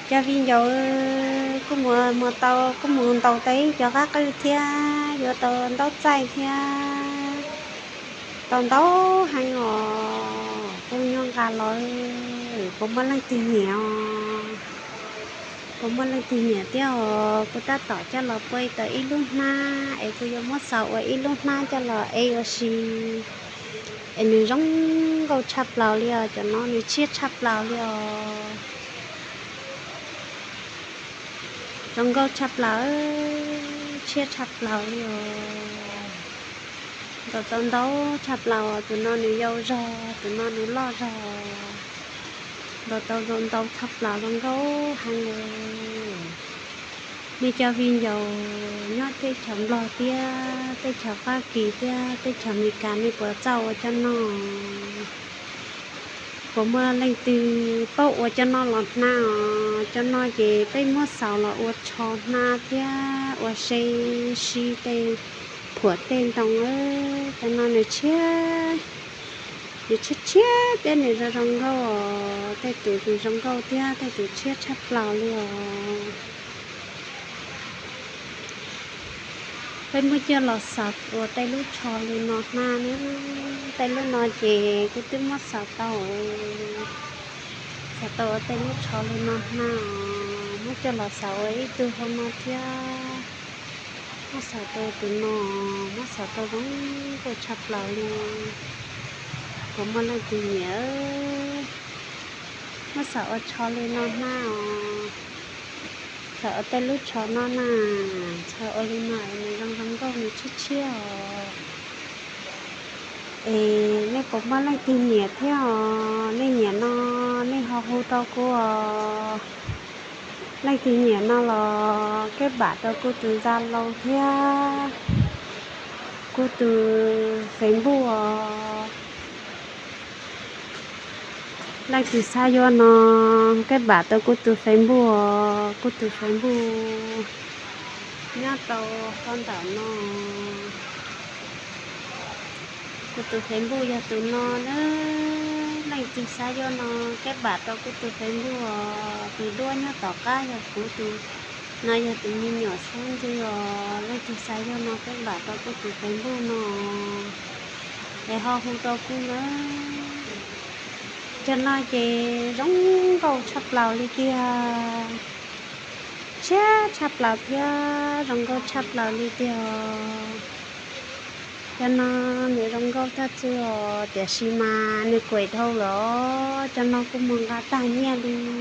Cov viv ncaus, kuv mus, mus tau, kuv mus ntaus tau ib cov qab qwj thiab yuav tau ntaub txaij thiab, tau ntau heev os. Kuv nyuaj nqa los, puas muaj leej twg nyiam os? Puas muaj leej twg nyiam thiab os? Kuv tab tom coj los pua tau ib lub hnab es kuv yuav muab xaus ua ib lub hnab coj los ev ua si. Es nws zoo nkauj tshaj plaws li os, cov no nws tshiab tshaj plaws li os. Zoo nkauj tshaj plaws, tshiab tshaj plaws li os. Ntaus tau ntau tshaj plaws os, tus no nws yau zog, tus no nws loj zog. Ntaus tau zoo ntau tshaj plaws, zoo nkauj heev li. Nej cov viv ncaus nyob teb chaws Nplog thiab teb chaws Fab Kis thiab teb chaws Amelikas, nej puas txawj ua cov no? Puas muaj leej twg paub ua cov no los hnav os? Cov no ces peb muab xaus los ua tsho hnav thiab ua se si tej phuam tej ntoo. Cov no nws tshiab, nws tshiab tshiab thiab nws zoo zoo nkauj os. Tej tus nws zoo nkauj thiab tej tus tshiab tshaj plaws li os. Peb muab coj los xaus ua tej lub tsho li no hnav na. Tej lub no ces kuv twb muab xaus tau, xaus tau ua tej lub tsho li no hnav os. Muab coj los xaus ua ib tug hauv no thiab. Muab xaus tau tus no, muab xaus tau zoo nkauj tshaj plaws li. Puas muaj leej twg nyiam? Muab xaus ua tsho li no hnav os. Xaus ua tej lub tsho no na, xaus ua li no es nws zoo zoo nkauj, nws tshiab tshiab os. Es nej puas muaj leej twg nyiam thiab os? Nej nyiam no nej ho hu rau kuv os. Leej twg nyiam no los keb npam rau kuv tus Zalo thiab kuv tus Facebook os. Leej twg xav yuav no keb npam rau kuv tus Facebook os, kuv tus Facebook nyob rau hauv ntawm no. Kuv tus Facebook yog tus no na. Leej twg xav yuav no keb npam rau kuv tus Facebook os. Tus duab nyob tom qab yog kuv tus, no yog tus me nyuam xab ntxwg os. Leej twg xav yuav no keb npam rau kuv tus Facebook no es ho hu rau kuv na. Cov no ces zoo nkauj tshaj plaws li tiag, tshiab tshaj plaws thiab zoo nkauj tshaj plaws li tiag. Cov no nws zoo nkauj tag txwj os, tiam sis mas nws kuam dhau lawm. Cov no kuj mus nqa tag nyiaj li.